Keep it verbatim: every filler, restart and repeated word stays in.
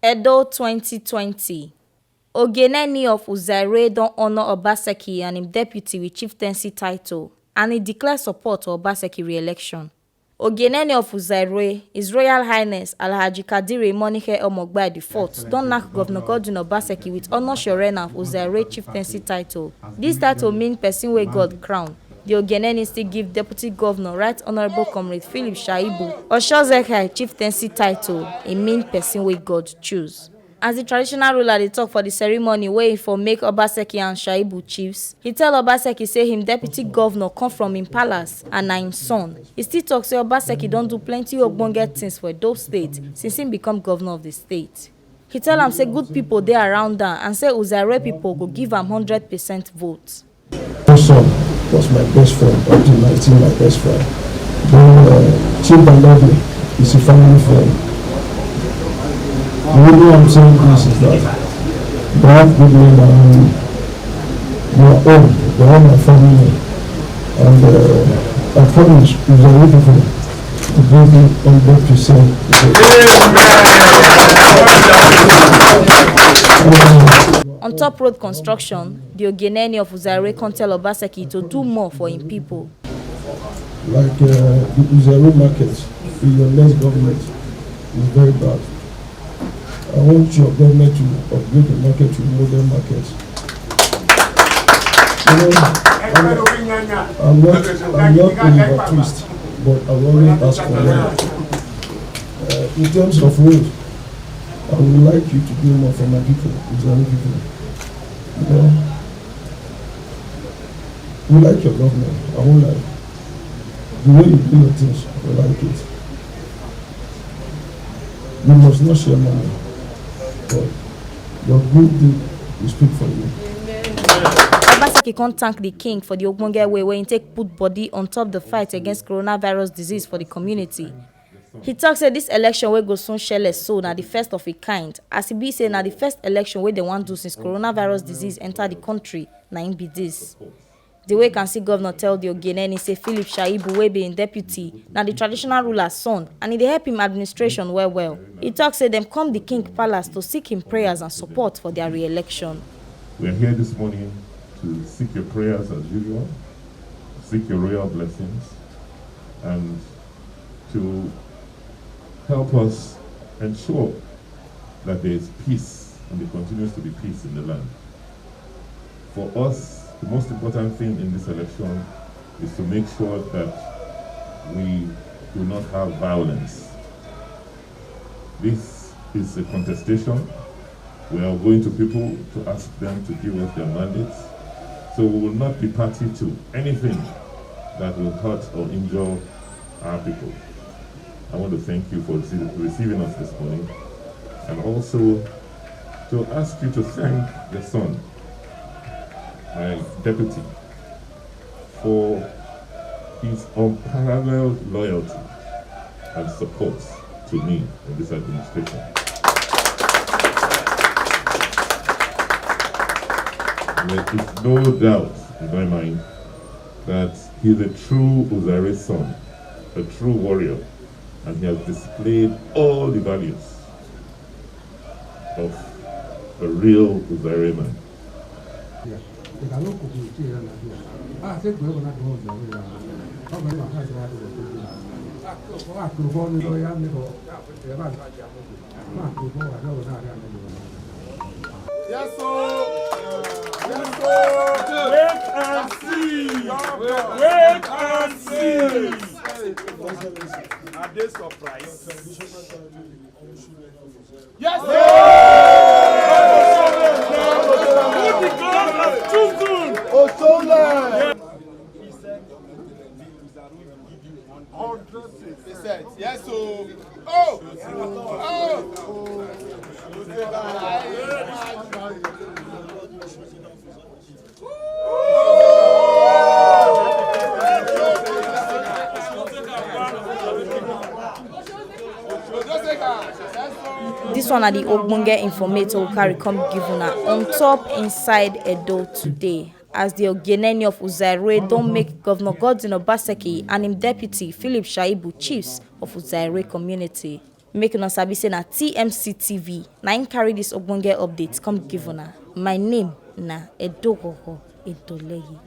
Edo twenty twenty. Ogeneni of Uzaire don honour Obaseki and im deputy with chieftaincy title, and e declare support for Obaseki re-election. Ogeneni of Uzaire, His Royal Highness Alhaji Kadiri Monihe Omogbai the fourth, don knack Governor Godwin Obaseki with honour Shorena of Uzaire chieftaincy title. This title mean person wey God crown. The Ogeneni still give Deputy Governor Right Honourable Comrade Philip Shaibu Oshozekhai chieftaincy title. E mean person wey God choose. As the traditional ruler dey talk for the ceremony wey for make Obaseki and Shaibu chiefs, he tell Obaseki say him deputy governor come from him palace and na him son. He still talk say Obaseki don do plenty ogbonge things for Edo State since he become governor of the state. He tell am say good people dey around am and say Uzaire people go give am hundred percent vote. Son was my best friend, up to nineteen, my best friend. Then uh, Chief Balabi is a family friend. The reason I'm saying this is that they have good men around me. They are all, they are my family. And uh, I promise, if there are people to give me and back to say, On top road construction, the Ogeneni of Uzaire come tell Obaseki to do more for him people. Like uh, the Uzaire market in your next government is very bad. I want your government to upgrade the market to modern market. You know, I'm, I'm not, I'm not an evangelist, but I will always ask for more. Uh, in terms of road, I would like you to do more for my people, Islamic people. You know, we like your government, I won't lie. The way you do your things, we like it. You must not share money, but your good deed will speak for you. Obaseki come thank the king for the ogbonge way wey he take put body on top the fight against coronavirus disease for the community. He talk say this election wey go soon shele so na the first of a kind, as e be say na the first election wey dem wan do since coronavirus disease enter the country, na im be this. The way can see governor tell the Ogeneni say Philip Shaibu wey be im deputy na the traditional ruler son and e dey help im administration well well. He talk say dem come the king palace to seek im prayers and support for their re-election. We are here this morning to seek your prayers as usual, seek your royal blessings, and to help us ensure that there is peace and there continues to be peace in the land. For us, the most important thing in this election is to make sure that we do not have violence. This is a contestation. We are going to people to ask them to give us their mandates. So we will not be party to anything that will hurt or injure our people. I want to thank you for receiving, receiving us this morning, and also to ask you to thank the son, my deputy, for his unparalleled loyalty and support to me in this administration. There is no doubt in my mind that he is a true Uzaire son, a true warrior, and he has displayed all the values of a real Uzaire man. Yes, sir. Yes, sir. Wait and see. Wait and see. Are they surprised? Yes, sir. Who the God has chosen? Otola. Hundred percent. Yes, sir. Oh! Oh! This one na the ogbonge informate we carry come give una on top inside Edo today. As the Ogeneni of Uzaire don make Governor Godwin Obaseki and im deputy Philip Shaibu chiefs of Uzaire community. Make una sabi say na T M C T V na im carry this ogbonge update come give una. My name na Edogogo Edoleye.